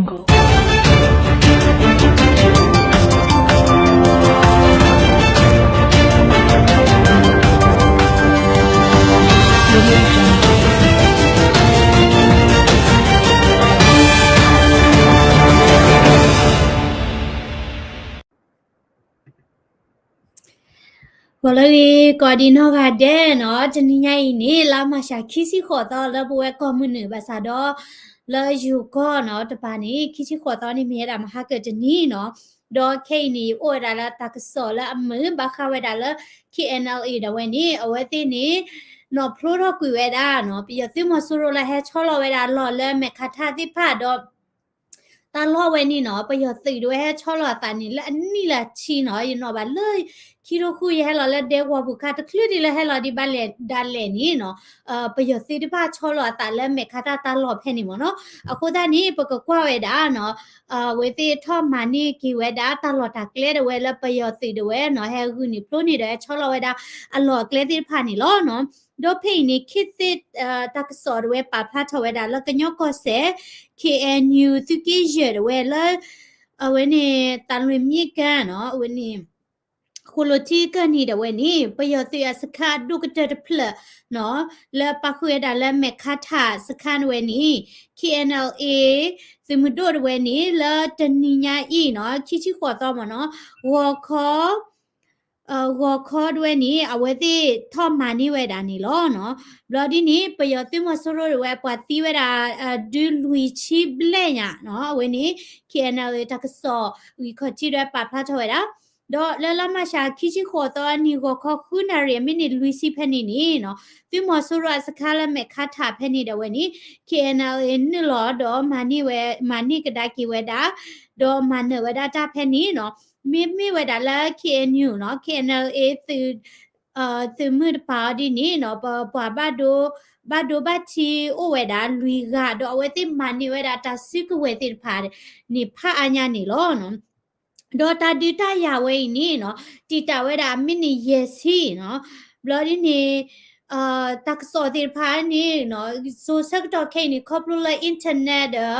ဂီၤလၢအဂ့ၤ ကိးဒံနီၢ်ဂၤဒဲးနီၤ, တနံၤညါအံၤန့ၣ် လါမၢ်ၡး ခံဆံဃိးသီ လၢပဝဲကီၢ်မုၢ်နုာ်ဘၣ်ဆၣ်ဒီး လၢယိၤကီၢ်နီၤ တပၤန့ၣ် ခံဆံဃိးသီန့ၣ် မ့ၢ်ဝဲဒၣ်မဟါကၢၢ်တနံၤနီၤ, ဒီးခဲအံၤန့ၣ် ယအိၣ်ဝဲဒၣ်လၢတၢ်ကစီၣ်လၢအမုာ်ဘၣ်ဃးဝဲဒၣ်လၢ K N L A ဒၣ်ဝဲန့ၣ် အဝဲသ့ၣ်န့ၣ် နီၢ်ဖျိထီၣ်ကွံာ်ဝဲဒၣ်နီၤ ပယီၤသုးမီၤစိရိၤလၢဟဲဆီလီၤဝဲဒၣ်လီၢ်လၢမဲာ်ခါထၣ်သ့ၣ်တဖၣ်ဒီး တၢ်လီၢ်ဝဲန့ၣ်နီၤ ပယီၤသုးဒၣ်ဝဲဟဲဆီလီၤအသးန့ၣ် လၢအနံၣ်လၢအဆံနီၤ, ယနီၣ်ဘၣ်လၢ ခံထိဃု ယဟဲလီၤလၢဒဲကဝီၤပူၤခါ တချုးဒံးလၢဟဲလီၤဒံးဘၣ်လဲၣ်ဒၣ်လဲာ်န့ၣ်နီၤ, ပယီၤသုးတဖၣ်ဆီလီၤအသးလၢမဲာ်ခါထၣ်တၢ်လီၢ်ဖဲန့ၣ်မ့ၢ်နီၤ. အဃိသတးန့ၣ် ပကကွၢ်ဝဲဒၣ်နီၤ အဝဲသ့ၣ်ထီၣ်မၤန့ၢ်က့ၤဝဲဒၣ် တၢ်လီၢ်တၢ်ကျဲဒၣ်ဝဲလၢပယီၤသုးဒၣ်ဝဲနီၤ ဟဲဂုာ်န့ၢ်ဖျိန့ၢ်ဒီးဟဲဆီလီၤဝဲဒၣ် အလီၢ်အကျဲသ့ၣ်တဖၣ်န့ၣ်လီၤနီၤ. ဒီးဖဲအံၤန့ၣ် ခေတ်သစ် တၢ်ကစီၣ်ဒၣ်ဝဲပာ်ဖျါထီၣ်ဝဲဒၣ်လၢကညီကီၢ်စဲၣ် K N U သုးက့ယဲၢ်ဒၣ်ဝဲလၢ အဝဲန့ၣ် သံလွင်မြစ်ကမ်းနီၤ အဝဲန့ၣ် ဃိၣ်လီၤထံကၢၢ်နံၤဒၣ်ဝဲန့ၣ် ပယီၤသုးအစခန်းအဒိၣ်ကတၢၢ်တဖျၢၣ်နီၤ လၢပာ်ဃုာ်ဝဲဒၣ်လၢမဲာ်ခါထၣ်စခန်းဒၣ်ဝဲန့ၣ် K N L A သုးမုၢ်ဒိၣ်ဒၣ်ဝဲန့ၣ် လၢတနံၤညါအံၤနီၤ ခံဆံဃိးသီမ့ၢ်နီၤ ဂီၤခီ ဂီၤခီဒၣ်ဝဲန့ၣ် အဝဲသ့ၣ်ထီၣ်မၤန့ၢ်ဝဲဒၣ်န့ၣ်လီၤနီၤ. ဘျီဒ်န့ၣ် ပယီၤသုးမီၤစိရိၤဒၣ်ဝဲပှၤသံဝဲဒၣ် ဒုးလွံၢ်ဆံဘျဲၣ်ညါနီၤ အဝဲန့ၣ် K N L A တၢ်ကစီၣ်ဂံၢ်ခီၣ်ထံးဒၣ်ဝဲပာ်ဖျါထီၣ်ဝဲဒၣ် ဒီးလၢလါမၢ်ၡး ခံဆံဃိးသီအနံၤ ဂီၤခီဃုနၣ်ရံၣ်အမံးနံးလွံၢ်ဆံဖဲန့ၣ်န့ၣ်နီၤ သုးမီၤစိရိၤအစခန်းလၢမဲာ်ခါထၣ်ဖဲန့ၣ်ဒၣ်ဝဲန့ၣ် K N L A နုာ်လီၤဒီးမၤန့ၢ်ဝဲ မၤန့ၢ်ကဒါက့ၤဝဲဒၣ် ဒီးမၤနၢၤဝဲဒၣ်တၢ်ဖဲန့ၣ်နီၤ မ့မ့ၢ်ဝဲဒၣ်လၢ K N U နီၤ K N L A သုး သုးမုၢ်တပၤအီၤဒ်န့ၣ်နီၤ ပှၤဘၣ်ဒိ ဘၣ်ဒိဘၣ်ထံးအိၣ်ဝဲဒၣ်လွံၢ်ဂၤ ဒီးအဝဲသ့ၣ်မၤန့ၢ်ဝဲဒၣ်တၢ်စုကဝဲၤသ့ၣ်တဖၣ်န့ၣ် ဖးအါညါန့ၣ်လီၤ. ဒီးတၢ်ဒုးတၢ်ယၤဝဲအံၤန့ၣ်နီၤ တံာ်တာ်ဝဲဒၣ်အမံးနံးယဲၢ်ဆံနီၤ ဘျီဒ်န့ၣ် တၢ်ကစီၣ်သ့ၣ်တဖၣ်န့ၣ်နီၤ စိၤဆၢကတီၢ်ခဲအံၤန့ၣ် ခီဖျိလၢ internet ဒီး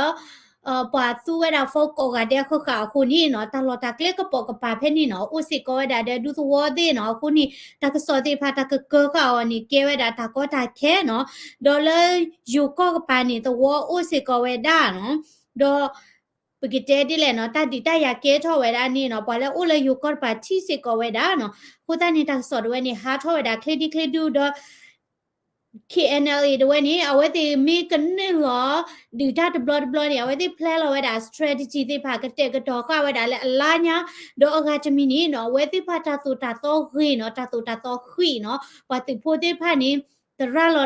ပှၤသူဝဲဒၣ် phone ကိးဂၤဒဲးဃၣ်ဃၣ်အဃိန့ၣ်နီၤ တၢ်လီၢ်တၢ်ကျဲကပိာ်ကပၤဖဲန့ၣ်နီၤ အိၣ်စ့ၢ်ကီးဝဲဒၣ်ဒီးဒူသဝီသ့ၣ်နီၤ အဃိန့ၣ် တၢ်ကစီၣ်သ့ၣ်တဖၣ်တၢ်ကကၢဃာ်အီၤန့ၣ် ကဲဝဲဒၣ်တၢ်ကီတၢ်ခဲနီၤ ဒီးလၢယိၤကီၢ်ကပၤန့ၣ် သဝီအိၣ်စ့ၢ်ကီးဝဲဒၣ်နီၤ ဒီး ပကတဲဒ်လဲၣ်နီၤ တၢ်ဒုးတၢ်ယၤကဲထီၣ်ဝဲဒၣ်န့ၣ်နီၤ ပှၤလၢအိၣ်လၢယိၤကီၢ်တပၤထံၣ်စ့ၢ်ကီးဝဲဒၣ်နီၤ အဃိသတးန့ၣ် တၢ်ကစီၣ်ဒၣ်ဝဲန့ၣ် ဟးထီၣ်ဝဲဒၣ်ချ့ဒံချ့ဒူဒီး K N L A ဒၣ်ဝဲန့ၣ် အဝဲသ့ၣ်မ့ၢ်ကနုာ်လီၤ ဒုးတၢ်တဘျီတဘျီန့ၣ် အဝဲသ့ၣ်ဖျဲလီၤဝဲဒၣ် strategy သ့ၣ်တဖၣ် ကတဲာ်ကတီၤဃာ်ဝဲဒၣ်လၢအလါညါ ဒီးအဂၤတမံၤန့ၣ်နီၤ အဝဲသ့ၣ်တဖၣ်တၢ်သိၣ်တၢ်သီဂ့ၤနီၤ တၢ်သိၣ်တၢ်သီဃံးနီၤ ပှၤသုးဖိသ့ၣ်တဖၣ်န့ၣ် တရၤလီၤ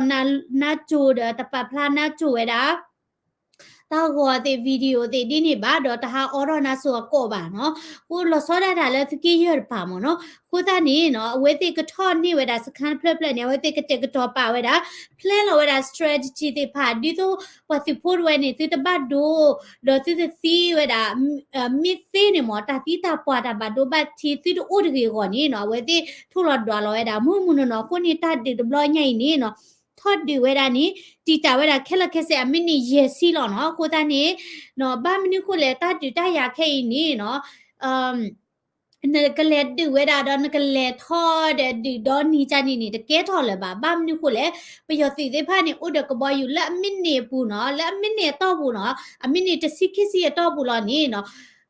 နါစိၤဒီးတပာ်ဖျါနါစိၤဝဲဒၣ် တၢ်ဂီၤသ့ၣ် video သ့ၣ်ဒ်န့ၣ်ဘၣ် ဒီးတဟးအိးထီၣ်နါစိၤအကိးဘၣ်နီၤ အိၣ်လီၤဆီဒၣ်တၢ်လၢသုးက့ယဲၢ်တပၤမ့ၢ်နီၤ အဃိသတးန့ၣ်နီၤ အဝဲသ့ၣ်ကထီၣ်န့ၢ်ဝဲဒၣ် စခန်း တဖျၢၣ်ဖျၢၣ်န့ၣ် အဝဲသ့ၣ်ကတဲာ်ကတီၤပာ်ဝဲဒၣ် ဖျဲလီၤဝဲဒၣ် strategy သ့ၣ်တဖၣ် ဒ်သိးပှၤသုးဖိဒၣ်ဝဲန့ၣ် သုတဘၣ်ဒိ ဒီးသုတသံဝဲဒၣ် မ့ၢ်သ့န့ၣ်မ့ၢ် တၢ်သံတၢ်ပှၢ်တၢ်ဘၣ်ဒိဘၣ်ထံး သုတအိၣ်တဂ့ၤအဂီၢ်န့ၣ်နီၤ အဝဲသ့ၣ်ထိၣ်လီၤဒွးလီၤဝဲဒၣ် မုၢ်မုၢ်နီၢ်နီၢ် အဃိန့ၣ် တၢ်ဒုးတဘျီညါအံၤန့ၣ်နီၤ ထီၣ်ဒုးဝဲဒၣ်န့ၣ် တံာ်တာ်ဝဲဒၣ်ခဲလၢာ်ခဲဆ့အမံးနံးယဲၢ်ဆံလီၤနီၤ အဃိသတးန့ၣ် ဘၣ်မနုၤဃိလဲၣ် တၢ်ဒုးတၢ်ယၤခဲအံၤန့ၣ်နီၤ နကလဲၤဒုးဝဲဒၣ်ဒီးနကလဲၤထီၣ်ဒီးဒုးဒီနံၤကန့ၣ်န့ၣ် တကဲထီၣ်လၢၤဘၣ် ဘၣ်မနုၤဃိလဲၣ် ပယီၤသုးသ့ၣ်တဖၣ်န့ၣ် အိၣ်ဒီးကဘီယူၤလၢအမံးနံးအပူၤနီၤ လၢအမံးနံးအတီၢ်ပူၤနီၤ အမံးနံးတဆံခံဆံအတီၢ်ပူၤလီၤန့ၣ်နီၤ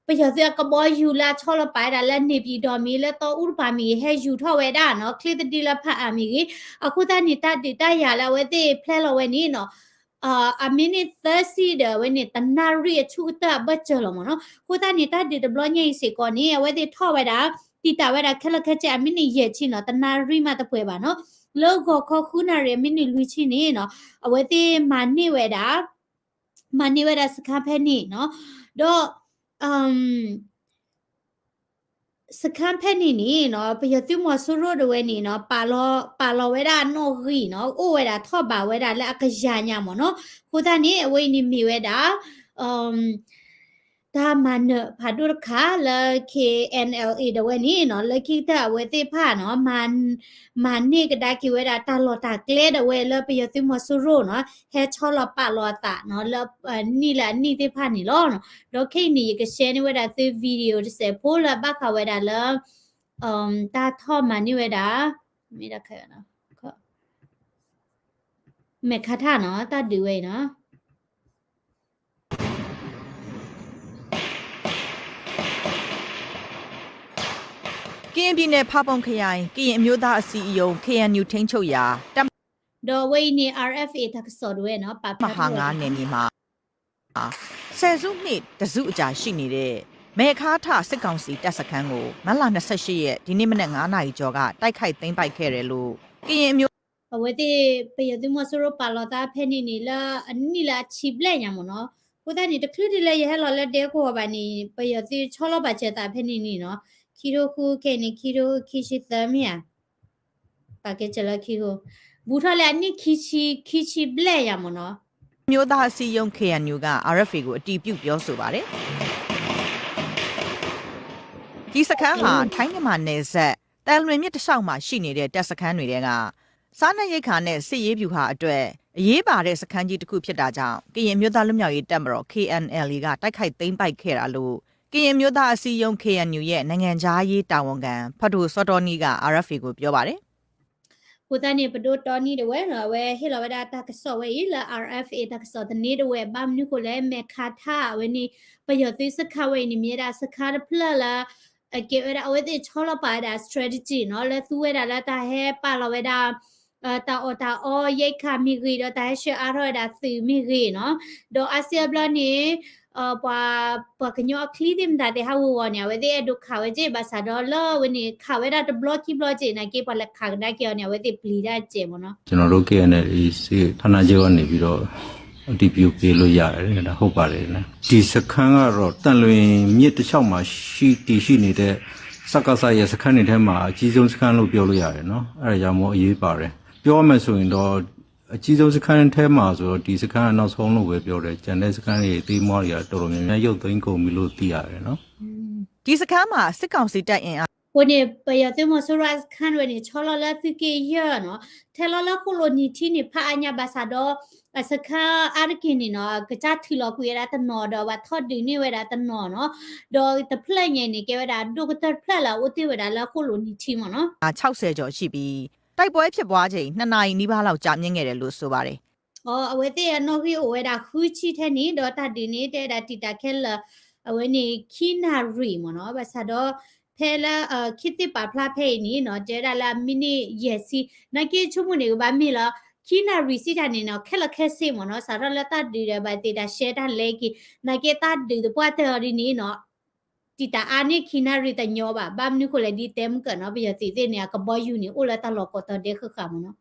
ပယီၤသုးအကဘီယူၤလၢအဆီလီၤပာ်ဝဲဒၣ်လၢန့ၣ်ပၠံၣ်တီၢ်မ့ၢ်ဂ့ၤ လၢတီအူတပၤမ့ၢ်ဂ့ၤ ဟဲယူၤထီၣ်ဝဲဒၣ်နီၤ ချ့သဒံလၢဖးအါမ့ၢ်ဂ့ၤ အဃိသတးန့ၣ် တၢ်ဒုးတၢ်ယၤလၢအဝဲသ့ၣ်ဖျဲလီၤဝဲန့ၣ်နီၤ အမံးနံးသၢဆံဒီးအဝဲန့ၣ် တနၣ်ရံၣ်အဆူၣ်ကတၢၢ်အဘၢၣ်စၢၤလီၤမ့ၢ်နီၤ အဃိသတးန့ၣ် တၢ်ဒုးတဘျီညါအံၤစ့ၢ်ကီးန့ၣ် အဝဲသ့ၣ်ထီၣ်ဝဲဒၣ် တံာ်တာ်ဝဲဒၣ်ခဲလၢာ်ခဲဆ့အမံးနံးယဲၢ်ဆံနီၤ တနၣ်ရံၣ်မးတပှဲၤဘၣ်နီၤ လၢဂီၤခီဃုနၣ်ရံၣ်အမံးနံးလွံၢ်ဆံန့ၣ်နီၤ အဝဲသ့ၣ်မၤန့ၢ်ဝဲဒၣ် မၤန့ၢ်ဝဲဒၣ် စခန်း ဖဲန့ၣ်နီၤ ဒီး စခန်း ဖဲန့ၣ်န့ၣ်နီၤ ပယီၤသုးမီၤစိရိၤဒၣ်ဝဲန့ၣ်နီၤ ပာ်လီၤဝဲဒၣ်အနီၣ်ဂံၢ်နီၤ အိၣ်ဝဲဒၣ်ထီၣ်ဘးဝဲဒၣ်လၢအကယၤညါမ့ၢ်နီၤ အဃိသတးန့ၣ် အဝဲအံၤန့ၣ်မ့ၢ်ဝဲဒၣ် တၢ်မၤနၢၤဖးဒိၣ်တခါလၢ K N L A ဒၣ်ဝဲန့ၣ်နီၤ, လၢခံကတၢၢ်အဝဲသ့ၣ်တဖၣ်နီၤ, မၤ, မၤန့ၢ်ကဒါက့ၤဝဲဒၣ်တၢ်လီၢ်တၢ်ကျဲဒၣ်ဝဲလၢပယီၤသုးမီၤစိရိၤနီၤ, ဟဲဆီလီၤပာ်လီၤအသးနီၤ, လၢနံၣ်လၢအနံၣ်သ့ၣ်တဖၣ်န့ၣ်လီၤ. ဒီးခဲအံၤန့ၣ် ယက share န့ၢ်ဝဲဒၣ်သု video တစဲးဖိလၢအဘၣ်ဃးဝဲဒၣ်လၢ တၢ်ထီၣ်မၤန့ၢ်ဝဲဒၣ် မဲာ်ခါထၣ်နီၤ, တၢ်ဒုးဝဲအံၤနီၤ. ကရင်ပြည်နယ် ဖာပွန်ခရိုင် ကရင်အမျိုးသားအစည်းအရုံး K N U ထိန်းချုပ်ရာ တပ်မ ဒီးအဝဲအံၤန့ၣ် R F A တၢ်ကစီၣ်ဒၣ်ဝဲနီၤ, ပာ်ဖျါထီၣ်ဝဲ မဟာငါးနယ်မြေမှာ ဆယ်စုနှစ်တစ်စုအကြာရှိနေတဲ့ မဲခါထစစ်ကောင်စီတပ်စခန်းကို မတ်လနှစ်ဆယ့်ရှစ်ရက် ဒီနေ့မနက်ငါးနာရီကျော်က တိုက်ခိုက်သိမ်းပိုက်ခဲ့တယ်လို့ ကရင်အမျိုး အဝဲသ့ၣ် ပယီၤသုးမီၤစိရိၤပာ်လီၤသးဖဲန့ၣ်န့ၣ် လၢအနံၣ်လၢအဆံဘျဲၣ်ညါမ့ၢ်နီၤ. အဃိသတးန့ၣ် တချုးဒ်လၢယဟဲလီၤလၢဒဲကဝီၤဘၣ်န့ၣ် ပယီၤသုးဆီလီၤပာ်စၢၤသးဖဲန့ၣ်န့ၣ်နီၤ, ခံထိဃု ခဲအံၤန့ၣ် ခံထိခံဆံသၢမ့ၢ်ဧါ, ပာ်ကဲစၢၤလၢခံထိ, ဘူးထီၣ်လၢအနံၣ်ခံဆံ ခံဆံဘျဲၣ်ညါမ့ၢ်နီၤ. မျိုးသားအစည်းအရုံး K N U က R F A ကို အတည်ပြုပြောဆိုပါတယ်။ ဒီစခန်းဟာ ထိုင်း-မြန်မာနယ်စပ် သံလွင်မြစ်တလျှောက်မှာရှိနေတဲ့ တပ်စခန်းတွေထဲက စားနပ်ရိက္ခာနဲ့ စစ်ရေးဗျူဟာအတွက် အရေးပါတဲ့စခန်းကြီးတစ်ခုဖြစ်တာကြောင့် ကရင်အမျိုးသားလွတ်မြောက်ရေးတပ်မတော် K N L A က တိုက်ခိုက်သိမ်းပိုက်ခဲ့တာလို့ ကရင်အမျိုးသားအစည်းအရုံး K N U ရဲ့ နိုင်ငံခြားရေးတာဝန်ခံ ဖဒိုစောတောနီးက R F A ကို ပြောပါတယ်။ အဃိသတးန့ၣ် ပဒိၣ်တီနံၣ်ဒၣ်ဝဲနီၤ အဝဲဟ့ၣ်လီၤဝဲဒၣ်တၢ်ကစီၣ်ဝဲအံၤလၢ R F A တၢ်ကစီၣ်သန့ဒၣ်ဝဲ ဘၣ်မနုၤဃိလဲၣ် မဲာ်ခါထၣ်ဝဲန့ၣ် ပယီၤသုးစခန်းဝဲအံၤန့ၣ် မ့ၢ်ဝဲဒၣ်စခန်းတဖျၢၣ်လၢ အကဲဝဲဒၣ် အဝဲသ့ၣ်ဆီလီၤပာ်ဝဲဒၣ် strategy နီၤ လၢသူဝဲဒၣ်လၢတၢ်ဟဲပာ်လီၤဝဲဒၣ် တၢ်အီၣ်တၢ်အီ ရိက္ခာ မ့ၢ်ဂ့ၤ ဒီးတၢ်ဟဲဆှၢအါထီၣ်ဝဲဒၣ်သုးမ့ၢ်ဂ့ၤနီၤ ဒီးအါစုအါဘျီန့ၣ် ပှၤ ပှၤကညီအချံသ့ၣ်မတၤသ့ၣ်ဟးဂီၤဂီၤန့ၣ် အဝဲသ့ၣ်အဲၣ်ဒိးခးဝဲက့ၢ် ဘၣ်ဆၣ်ဒီးလၢအဝဲန့ၣ် ခးဝဲဒၣ်တဘျီခံဘျီက့ၢ် နာ်က့ပှၤလဲၤခးကဒါက့ၤအီၤန့ၣ် အဝဲသ့ၣ်ပျံၤတၢ်ကဲးမ့ၢ်နီၤ. ကျွန်တော်တို့ K N L A စစ်ဌာနချုပ်ကနေပြီးတော့ အတည်ပြုပေးလို့ရတယ်တဲ့ ဒါဟုတ်ပါတယ်နော်။ ဒီစခန်းကတော့ သံလွင်မြစ်တစ်လျှောက်မှာရှိတည်ရှိနေတဲ့ စကစရဲ့စခန်းတွေထဲမှာ အကြီးဆုံးစခန်းလို့ပြောလို့ရတယ်နော်။ အဲဒါကြောင့်မို့အရေးပါတယ်။ ပြောရမယ်ဆိုရင်တော့ အကြီးဆုံးစခန်းထဲမှာဆိုတော့ ဒီစခန်းကနောက်ဆုံးလို့ပဲပြောတယ်။ ကျန်တဲ့စခန်းတွေ သီးမွှားတွေက တော်တော်များများ ရုပ်သိမ်းကုန်ပြီလို့သိရတယ်နော်။ ဒီစခန်းမှာ စစ်ကောင်စီတပ်အင်အား အဃိန့ၣ် ပယီၤသုးမီၤစိရိၤအစခန်းဝဲန့ၣ် ဆီလီၤလၢသုးက့ယဲၢ်နီၤ, ထဲလီၤလၢဃိၣ်လိာ်နံၤထံန့ၣ် ဖးအါညါဘၣ်ဆၣ်ဒီး အစခန်းအါတက့ၢ်န့ၣ်နီၤ ကစၢ်ထုးလီၤကွံာ်ဝဲဒၣ်တနီၤဒီး ဘၣ်ထီၣ်ဒုးန့ၢ်ဝဲဒၣ်တနီၤနီၤ, ဒီးတဖျၢၣ်ညါန့ၣ် ကဲဝဲဒၣ်ဒိၣ်ကတၢၢ်တဖျၢၣ်လၢ အိၣ်တ့ၢ်ဝဲဒၣ်လၢဃိၣ်လိာ်နံၤထံမ့ၢ်နီၤ ခြောက်ဆယ်ကျော်ရှိပြီး တိုက်ပွဲဖြစ်ပွားချိန် နှစ်နာရီနီးပါးလောက် ကြာမြင့်ခဲ့တယ်လို့ ဆိုပါတယ်။ အဝဲသ့ၣ်အနီၣ်ဂံၢ်အိၣ်ဝဲဒၣ်ဃုဆံထဲန့ၣ် ဒီးတၢ်ဒုးန့ၣ် တဲဝဲဒၣ်တံာ်တာ်ခဲလၢာ် အဝဲန့ၣ် ခံနၣ်ရံၣ်မ့ၢ်နီၤ, ဘၣ်ဆၣ်ဒီး ဖဲလၢ ခ့သ့ၣ်ပာ်ဖျါဖဲအံၤန့ၣ်နီၤ တဲဝဲဒၣ်လၢမံးနံးယဲၢ်ဆံ, နာ်က့ဆိကမိၣ်န့ၣ် ကဘၣ်မ့ၢ်လၢ ခံနၣ်ရံၣ်စံးတၢ်န့ၣ်နီၤ ခဲလၢာ်ခဲဆ့မ့ၢ်နီၤ, စးထီၣ်လၢတၢ်ဒုးဒီး ဘၣ်သ့ၣ်တၢ်ရှဲတၢ်လဲက့ၤ နာ်က့တၢ်ဒုးသပှၢ်တၢၢ်အီၤဒ်န့ၣ်နီၤ တံာ်တာ်အါန့ၢ်ခံနၣ်ရံၣ်တညီဘၣ်, ဘၣ်မနုၤဃိလဲၣ် ဒ်တဲမုၢ်ကၢၢ်နီၤ ပယီၤသုးသ့ၣ်န့ၣ် အကဘီယူၤန့ၣ် အိၣ်လၢတၢ်လီၢ်ကိးတီၤဒဲးဃၣ်ဃၣ်မ့ၢ်နီၤ.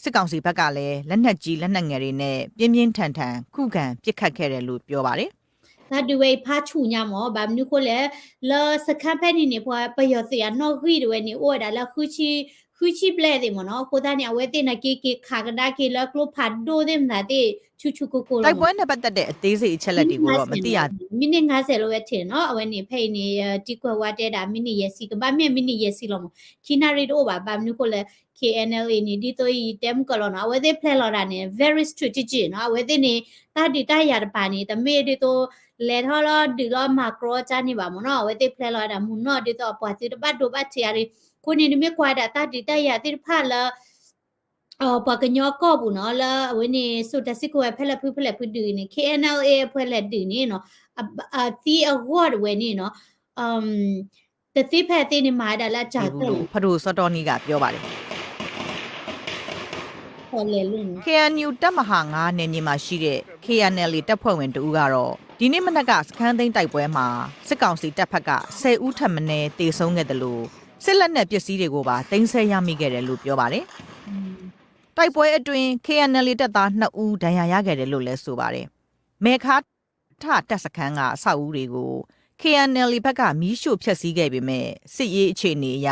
စစ်ကောင်စီဘက်ကလည်း လက်နက်ကြီး လက်နက်ငယ်တွေနဲ့ ပြင်းပြင်းထန်ထန် ခုခံပစ်ခတ်ခဲ့တယ်လို့ ပြောပါတယ်။ တၢ်ဒုးဝဲအံၤဖးဆူၣ်ညါမ့ၢ် ဘၣ်မနုၤဃိလဲၣ် လၢစခန်းဖဲန့ၣ်န့ၣ် ပှၤပယီၤသုးအနီၣ်ဂံၢ်တဝဲန့ၣ် အိၣ်ဝဲဒၣ်လၢ ဃုဆံဘျဲၣ်သ့ၣ်မ့ၢ်နီၤ, အဃိသတးန့ၣ် အဝဲသ့ၣ်နာ်က့က့ၤခးကဒါက့ၤလၢ ကျိဖးဒိၣ်သ့ၣ်မတၤသ့ၣ် ဆူၣ်ဆူၣ်ကိၢ်ကိၢ်လီၤမ့ၢ်နီၤ. တိုက်ပွဲနဲ့ပတ်သက်တဲ့အသေးစိတ်အချက်အလက်တွေကိုတော့ မသိရသေးပါဘူး. မံးနံးငါးဆယ်လၢဝဲထံးနီၤ, အဝဲန့ၣ် ဖဲအံၤန့ၣ် တံၤကွဲးဝါတဲဒၣ် မံးနံးယဲၢ်ဆံ ကဘၣ်မ့ၢ်မံးနံးယဲၢ်ဆံလီၤမ့ၢ်, ခံနၣ်ရံၣ်တအိၣ်ဘၣ်, ဘၣ်မနုၤဃိလဲၣ် K N L A န့ၣ် ဒ်သိးယတဲမုၢ်ကၢၢ်လီၤနီၤ, အဝဲသ့ၣ် plan လီၤဒၣ်န့ၣ် very strategic နီၤ, အဝဲသ့ၣ်န့ၣ် တၢ်ဒုးတၢ်ယၤတပၤန့ၣ် တမ့ၢ်ဒ်သိး လဲၤထီၣ်လီၤဒုးလီၤမၤကြီကၢ်န့ၣ်ဘၣ်မ့ၢ်နီၤ, အဝဲသ့ၣ် plan လီၤဝဲဒၣ်မုၢ်နီၢ် ဒ်သိးအပှၤသုးတဘၣ်ဒိဘၣ်ထံးအါရံၤ, အဃိန့ၣ် နမ့ၢ်ကွၢ်ဝဲဒၣ်တၢ်ဒုးတၢ်ယၤသ့ၣ်တဖၣ်လၢ ပှၤကညီကီၢ်ပူၤနီၤ လၢအဝဲန့ၣ် စိၤတၢ်စံၣ်ကိးဝဲ ဖဲလဲၣ်ဖုဖဲလဲၣ်ဖုဒုးန့ၣ် K N L A အဖဲလဲၣ်ဒုးန့ၣ်နီၤ, အသံအဂီၢ်တဝဲန့ၣ်နီၤ တသ့ဖဲအသ့န့ၣ် မၤဝဲဒၣ်လၢအစှၤကတၢၢ် ဖဒိၣ်စီၤတီနံက ပြောပါတယ်. K N U တပ်မဟာငါးနယ်မြေမှာရှိတဲ့ K N L A တပ်ဖွဲ့ဝင်တစ်ဦးကတော့ ဒီနေ့မနက်က စခန်းသိမ်းတိုက်ပွဲမှာ စစ်ကောင်စီတပ်ဖက်က ဆယ်ဦးထက်မနည်းသေဆုံးခဲ့သလို စစ်လက်နက်ပစ္စည်းတွေကိုပါ သိမ်းဆည်းရမိခဲ့တယ်လို့ ပြောပါတယ်။ တိုက်ပွဲအတွင်း K N L A တပ်သားနှစ်ဦး ဒဏ်ရာရခဲ့တယ်လို့လည်း ဆိုပါတယ်။ မဲခါထတပ်စခန်းက အဆောက်အဦးတွေကို K N L A ဘက်က မီးရှို့ဖျက်ဆီးခဲ့ပေမဲ့ စစ်ရေးအခြေအနေအရ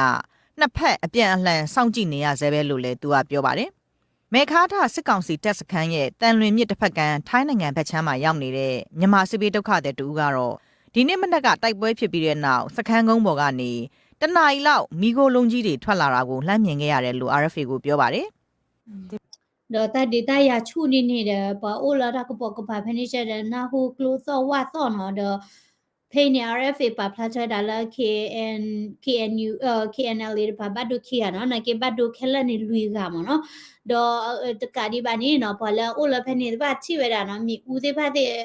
နှစ်ဖက်အပြန်အလှန် စောင့်ကြည့်နေရဆဲပဲလို့လည်း သူကပြောပါတယ်။ မဲခါထစစ်ကောင်စီတပ်စခန်းရဲ့ သံလွင်မြစ်တစ်ဖက်ကမ်း ထိုင်းနိုင်ငံဘက်ခြမ်းမှာရောက်နေတဲ့ မြန်မာစစ်ပြေးဒုက္ခသည်တစ်ဦးကတော့ ဒီနေ့မနက်က တိုက်ပွဲဖြစ်ပြီးတဲ့နောက် စခန်းကုန်းပေါ်ကနေ တစ်နာရီလောက် မီးခိုးလုံးကြီးတွေ ထွက်လာတာကို လှမ်းမြင်ခဲ့ရတယ်လို့ RFA ကို ပြောပါတယ်။ ဒီးတၢ်ဒုးတၢ်ယၤဆူၣ်န့ၣ်န့ၣ်ဒီး ပှၤအိၣ်လၢတၢ်ကပိာ်ကပၤဖဲန့ၣ်ဒီး နၢ်ဟူကျိသီၣ်ဝၣ်သီၣ်နီၤဒီး ဖဲန့ၣ် RFA ပာ်ဖျါထီၣ်ဝဲဒၣ်လၢ KNU KNLA တပၤဘၣ်ဒိခံဂၤနီၤ နာ်က့ဘၣ်ဒိခဲလၢာ်န့ၣ်လွံၢ်ဂၤမ့ၢ်နီၤ, ဒီးတကးဒံးဘၣ်န့ၣ်နီၤ ပှၤလၢအအိၣ်လၢဖဲန့ၣ်တဖၣ်ထံၣ်ဝဲဒၣ်နီၤ မ့ၣ်အူသ့ၣ်တဖၣ်သ့ၣ်